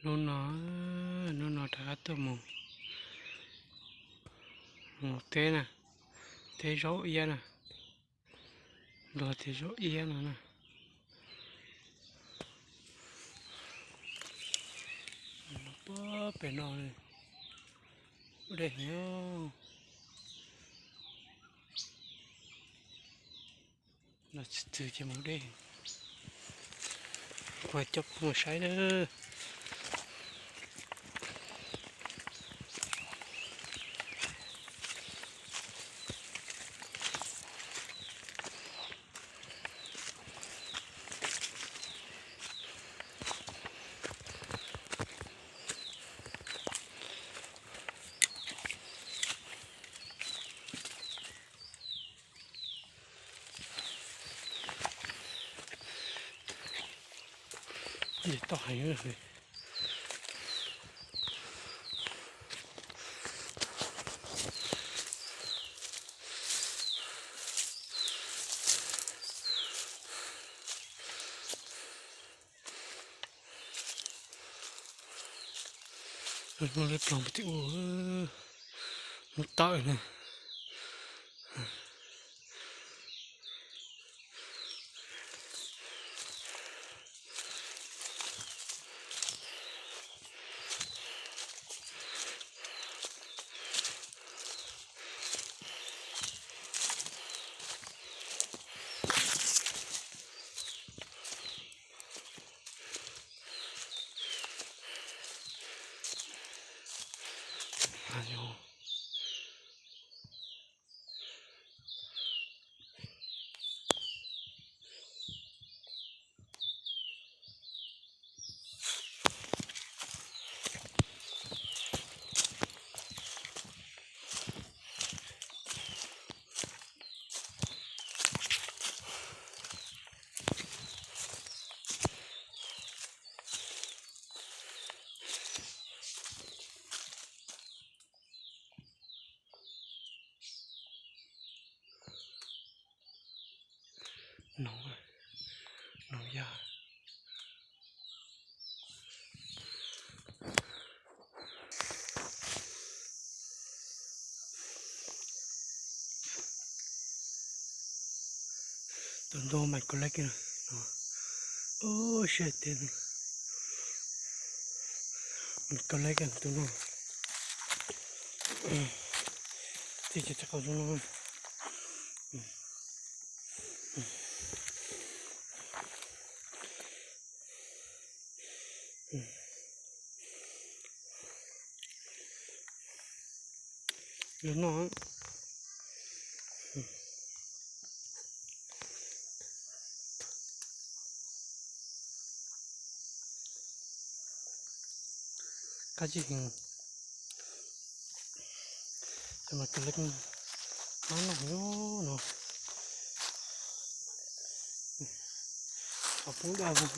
Hnub no, hnub no rov qab tuaj mus, mus teb na, teb zaub iab na, luag tias zaub iab no na. Pem no ua dej heev, los txwv txwv ces mus dej. Kuv coj peb mus saib na. Toj heev. Hnub no ploog puag tim ub, hnub tawm na. Noov, noov yaj. Tus ntoo mais kau leb no. Ub, siab tiag. Mais kau leb tus ntoo. Txij ces txij qau zoo no. Lub no qab zib heev. Cov mais kau leb mab noj no. Qhov poob daj vog.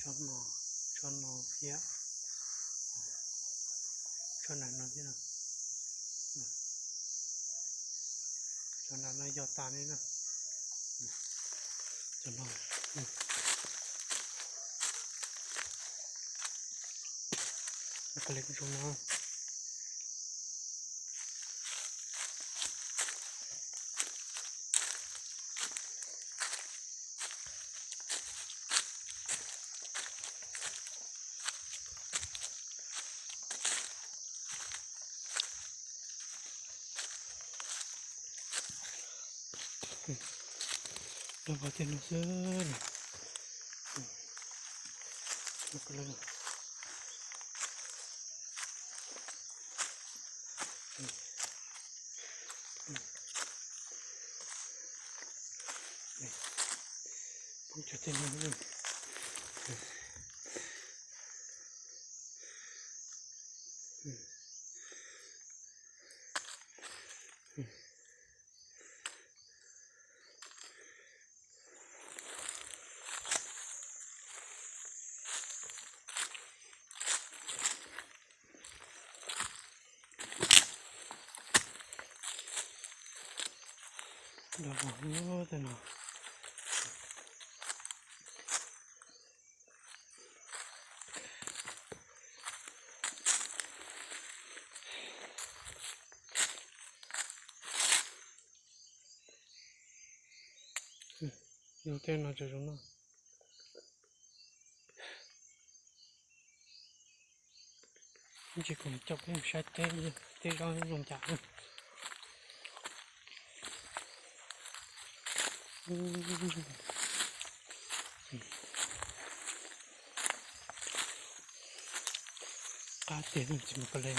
Tsob no, tsob no thiab, tsob nram no thiab no, tsob nram no yog tas li na. Cov no, koj li kuj zoo no. Nyob pov tiag no xwb. Poob cov tej no. Los los tej no. Yus tej no tseem zoo noj. Ib ntsis kuv coj peb mus saib teb, teb zaub zoo cas. Qab tiag tsis muaj pes lev.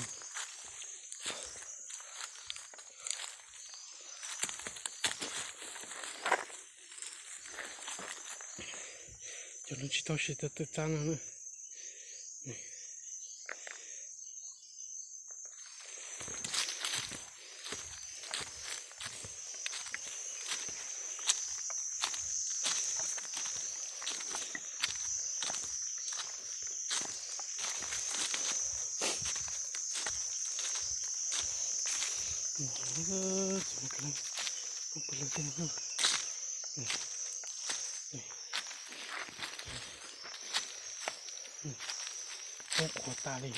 Cov no tsis tau siv tau tus txab no na. Poob qhuav tas li.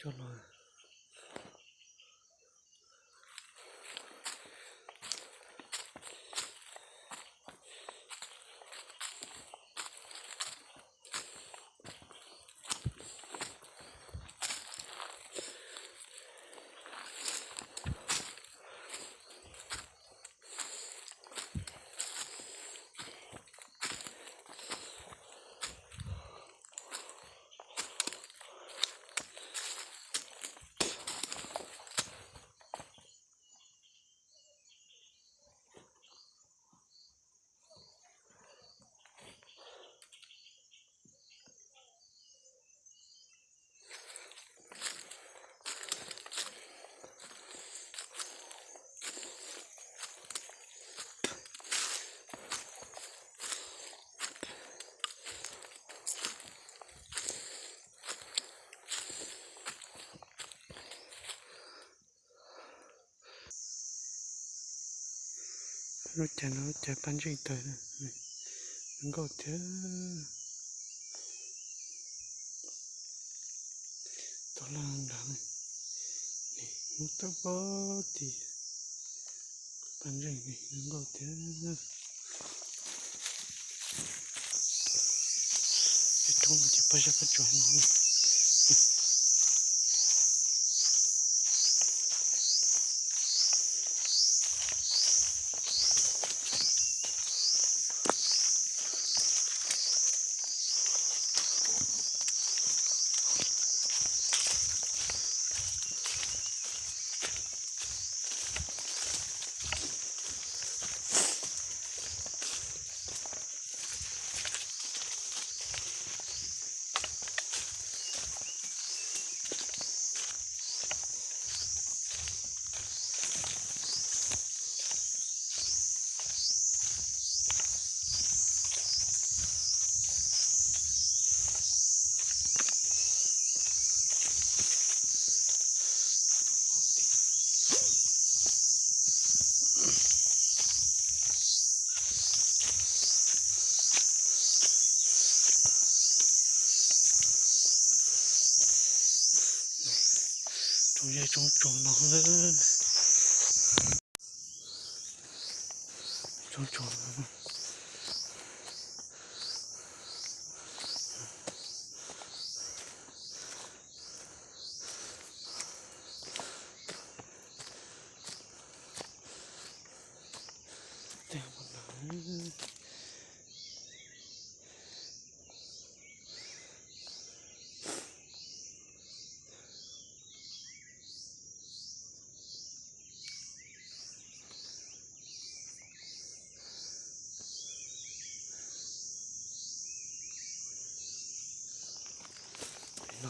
Cov no Lub caij no lub caij paj ntseg tawg, zoo nkauj thiab. Tau laj nrad, hnub tawm pog tim paj ntseg zoo nkauj thiab. Cov roob no ces paj zaj paj tsuag no. Yog tsob tsuas no, tsob tsuas.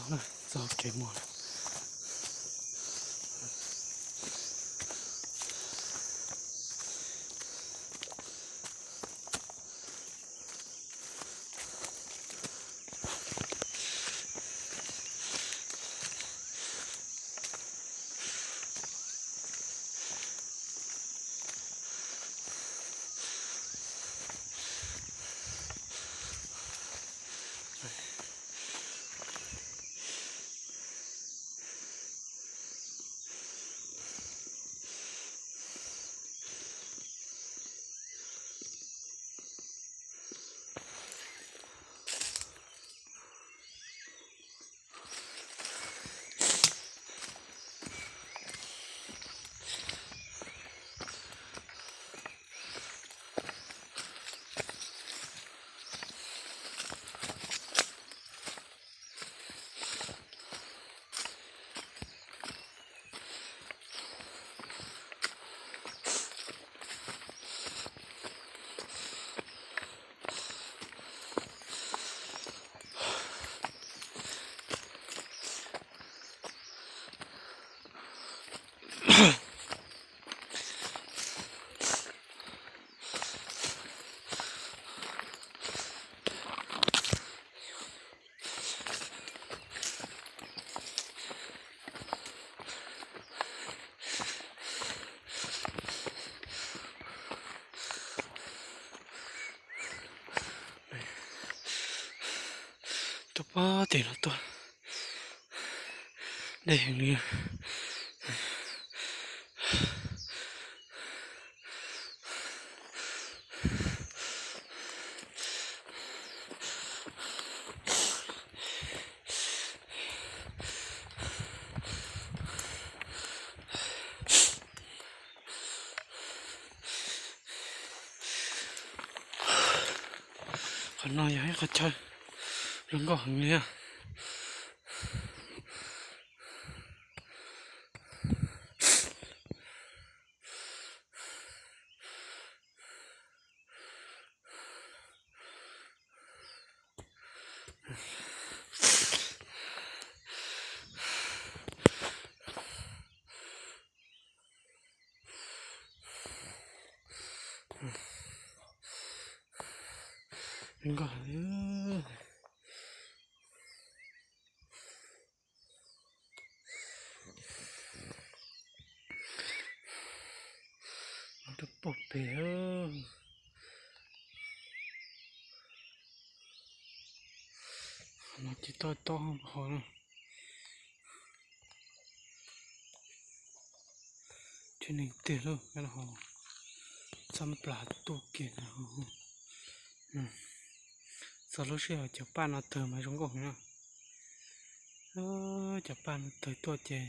No txog kev muag. Tuaj pem tim no tuaj, deb heev li. Qhov no yog ib qhov chaw zoo nkauj heev li. Nkag rau pem pem. Qhov no ces toj tob hauv na. Tib neeg tiag lauj, txhob plam tuaj kiag na. Txog lub sij hawm cov paj no tawg mas zoo nkauj heev na. Cov paj no tawg tuaj ces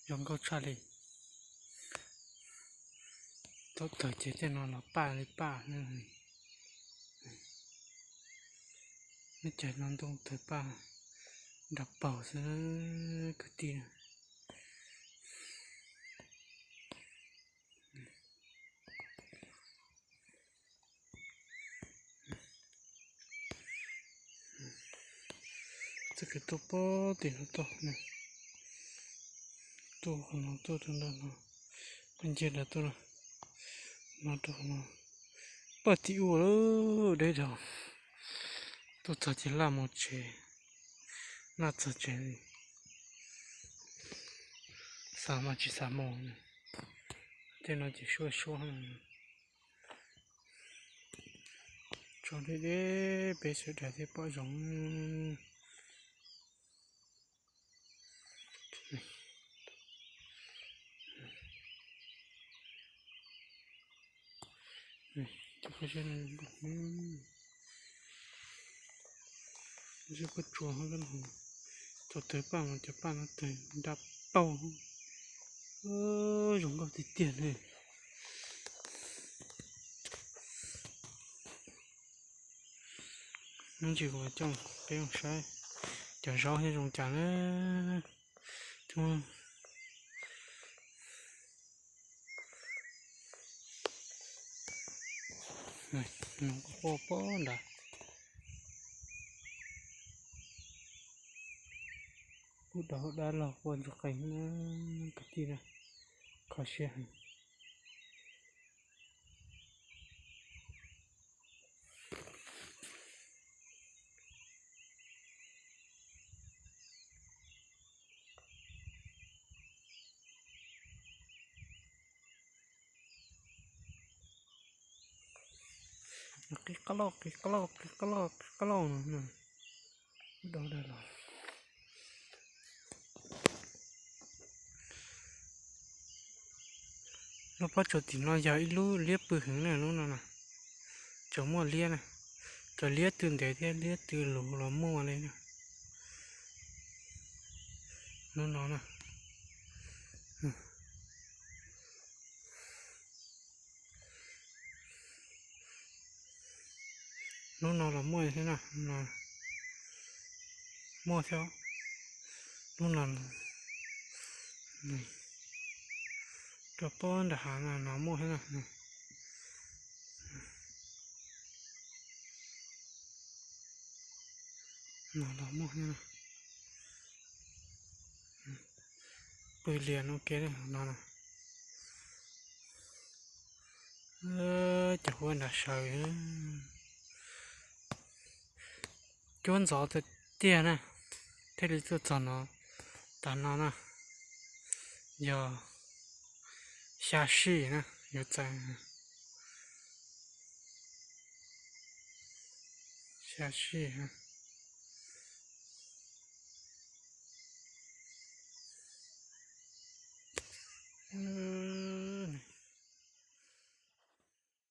zoo nkauj tshaj li. Thaum tawg ces tej no los paj li paj. Neb cov no ntuj tawg paj nrov paug xwb kwv tij. Txoj kev tuaj pem tim no tuaj, tuaj qhov no tuaj rau nram no, peb nce nram tuaj no, no rau qhov no, paj tim ub lawm deb dhau. Tuaj txog ces laj mus tsev, laj txog tsev li. Xav mas tsis xav mus, tej no ces suab suab. Tso deb deb peb sawv daws thiaj pom zoo. Cov pob zeb no zoo nkauj, zeb pob tsuas, cov twg paj mas cov paj no twg nra pauj, zoo nkauj tiag tiag li. Ib ntsis kuv coj peb mus saib cov zaub thiab zoo cas na. Quaj quaj nrad. Pub dab laug quaj ntsuag qees na, kwv tij na, kho siab heev. Qi qab lauj, qi qab lauj, qi qab lauj, qi qab lauj no. Pub dab laug. Lub pob tsuas tim no yog ib lub liab pw heev na, lub no na. Tseem muaj liab na, cov liab tw ntev thiab liab tw luv los muaj li na. Lub no na. Lub no los muaj thiab na, muaj thiab. Lub no, rau pob nram hav no muaj thiab na. No los muaj thiab na. Pw lias no ke no. Cov huab nrad sawv. Cuab ntxov tiag tiag na, thiaj li tuaj txog no. Tav no na, yog xya sij na, yuav txais xya sij.